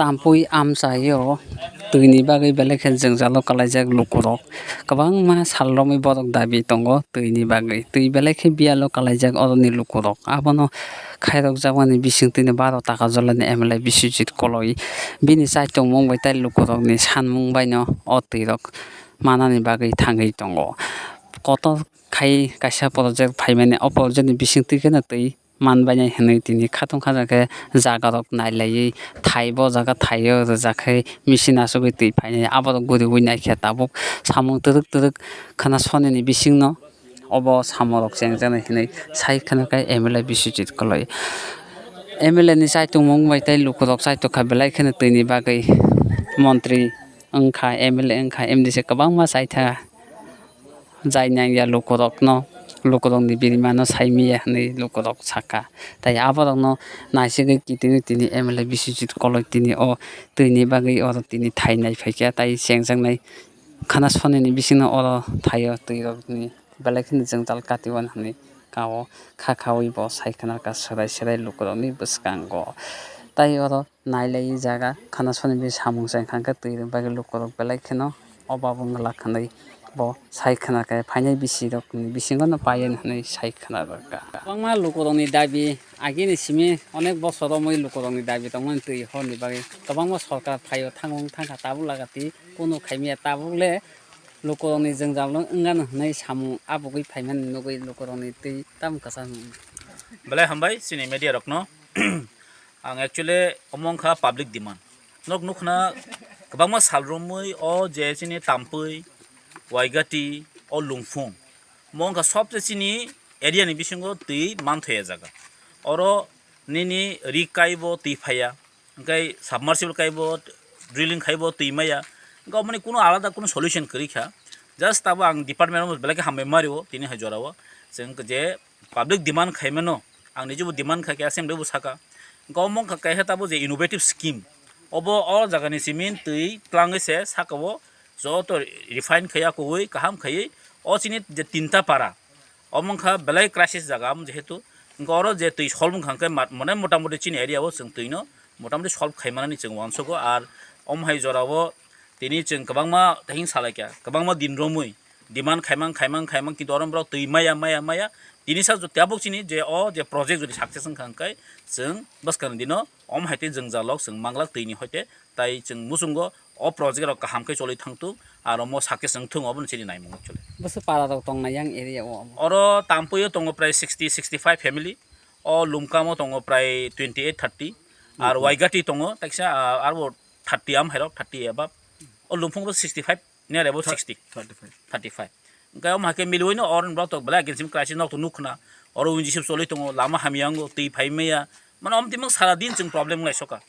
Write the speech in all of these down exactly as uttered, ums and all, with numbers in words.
Tampui amchaio twini bagwi belai khe jwngjalo kalaijak lukurok. Kwbangma sal romwi borok dabi tongo twini bagwi. Twi belai khe biyalo kalaijak oroni lukurok. Abono khairokjakmani bisingtwino baro taka jolani M L A Biswajit Koloi bini chaichomung bai tei lukurokni sanmung baino o twirok manani bagwi thangwi tongo. Kotor khai kaisa project phaimani, o project ni bisingtwi kheno twi manbainai hinwi tini khatung khaja khe jaga rok nailaiwi thai, bo jaga thaio rijak khai machine asugwi twi phainai, aborok guriwi naikhe tabuk samung twrwk twrwk khna sonini bisingno obo samung rok chengjaknai hinwi sai khna khe M L A Biswajit Koloi. M L A ni chaichomung bai tei lukurok chaitokha belai kheno twini bagwi montri wngkha, M L A wngkha, M D C kwbangma chaitha. Jai nangya lukurokno, lukurokni birimano saimaya hinwi lukurok saka. Tai aborokno naisigwi kitingwi tini M L A Biswajit Koloi tini o twini bagwi oro tini thai nai phaikha, tai chengjaknai khana sonini bisingno oro thaio twirokni belai kheno jwngjal katiwan hinwi kao kha khaui bo sai khna kha swrai swrai lukurokni bwskango. Tai oro nailai jaga khana soni bi samung se wngkha khe twi bagwi lukurok belai kheno o babung glak hinwi bo sai khna khe phainai bisi rokni bisingo no paiyani hinwi sai khna rwkha. Kwbangma lukurokni dabi agini simi onek bosor romwi lukurokni dabi tongmani twi horni bagwi kwbangma sorkar phaio thangwng thangkha tabuk laga twi kunu khaimya tabuk le lukurokni jwngjal no wngano hinwi samung abugwi phaimani nugwi lukurokni twi tamo kwchang. Belai hambai chini media rokno. Ang actually omo wngkha public demand. Nok nukna kwbangma sal romwi o je chini Tampui, Waigati, o Lungphung. Mo wngkha sobse chini area ni bisingo twi manthoya jaga. Oro nini ri kaibo twi phaiya, hwnkhe submersible kaibo, drilling khaibo twi maya. Hwnkhe omoni kuno alada kuno solution kwrwi kha. Just abo ang department o belai khe hambai mario tini hai jorao. Chwng je public demand khaimano, ang nijebo demand kha khe assembly bo saka. Hwnkhe omo wngkha kaisa tabuk je innovative scheme. Obo o jagani cement twi twlangwi se saka o joto refine khaiya kuwi kaham khaiwi o chini je tinta para. Omo wngkha belai crisis jaga, omo jehetu wngkha oro je twi solve wngkha hwnkhe mat-, mane motamoti chini area o chwng twi no motamoti solve khaimanani chwng uansugo. Ar omo hai jora o tini chwng kwbangma tahing salaikha, kwbangma din romwi demand khaimang, khaimang, khaimang, kintu oro borok twi maya, maya, maya. Tini sa tabuk chini je o je project jodi success wngkha hwnkhe chwng bwskangni dino omo hai tei jwngjal rok chwng manglak twini hoite, tai chwng muchungo o project rok kaham khe choli thangthung, aro omo success wngthung, obono chini naimung actually. Bwswk para rok tongnai yang area o omo? Oro Tampui o tongo prai sixty, sixty five family, o Lumkam o tongo prai twenty eight, thirty, ar Waigati tongo, taksa, ah, arbo thirty am hairok, thirty above. O Lumphung bo sixty five, near about sixty. Thirty five. Thirty five. Hwnkhe omo hai khe miliui no oro borok tok belai against crisis nok to nuk khna. Oro winji sip choli tongo, lama hamya wngo, twi phai maya. Mane omo twi mang sara din chwng problem wnglaisokha.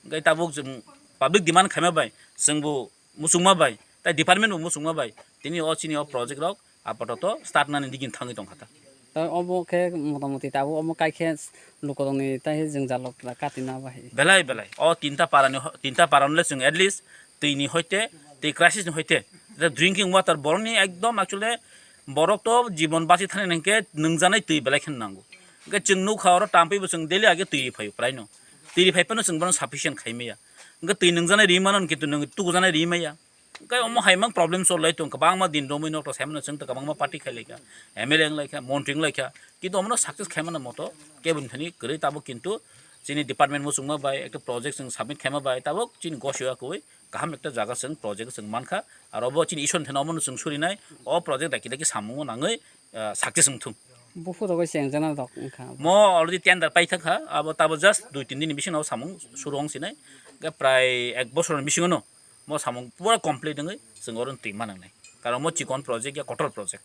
Hwnkhe tabuk chwng public demand khaima bai, chwng bo muchungma bai, tai department bo muchungma bai, tini o chini o project rok apatot start nani digini thangwi tongkha ta. Tai obo khe motamoti tabuk omo kaikhe lukurokni tai jwngjal rok katina bai. Belai, belai. O tinta parani ho-, tinta parano le chwng at least twi ni hoite, twi crisis ni hoite, the drinking water borokni ekdom actually borok to jibon bachi thani hwnkhe nwngjanai twi belai khe nango. Hwnkhe chwng nukha oro Tampui bo chwng daily age twi ri phaio praino. Twi ri phai phano chwng bono sufficient khai maya. Hwnkhe twi nwngjanai ri mano kintu nwng tukujanai ri maya. Hwnkhe omo hai mang problem solai tong, kwbangma din romwi nok to saimano chwng to kwbangma party khai laikha, M L A wng laikha, montri wng laikha, kintu omono success khaimano moto keboni thani kwrwi tabuk kintu chini department muchungma bai ekta project chwng submit khaima bai tabuk chini gosio kwrwi kaham ekta jaga chwng project chwng mankha, aro bo chini Ishwar thani omono chwng surinai o project daki daki samungo nangwi, ah, success wngthung. Buphuru rok chengjana rok wngkha. Mo already tender paithakha, abo tabo just dui tin din ni bisingo samung suru wng sinai, hwnkhe prai ek bosor ni bisingo no mo samung pura complete wngwi chwng oro twi manangnai, karon mo chikon project ya kotor project.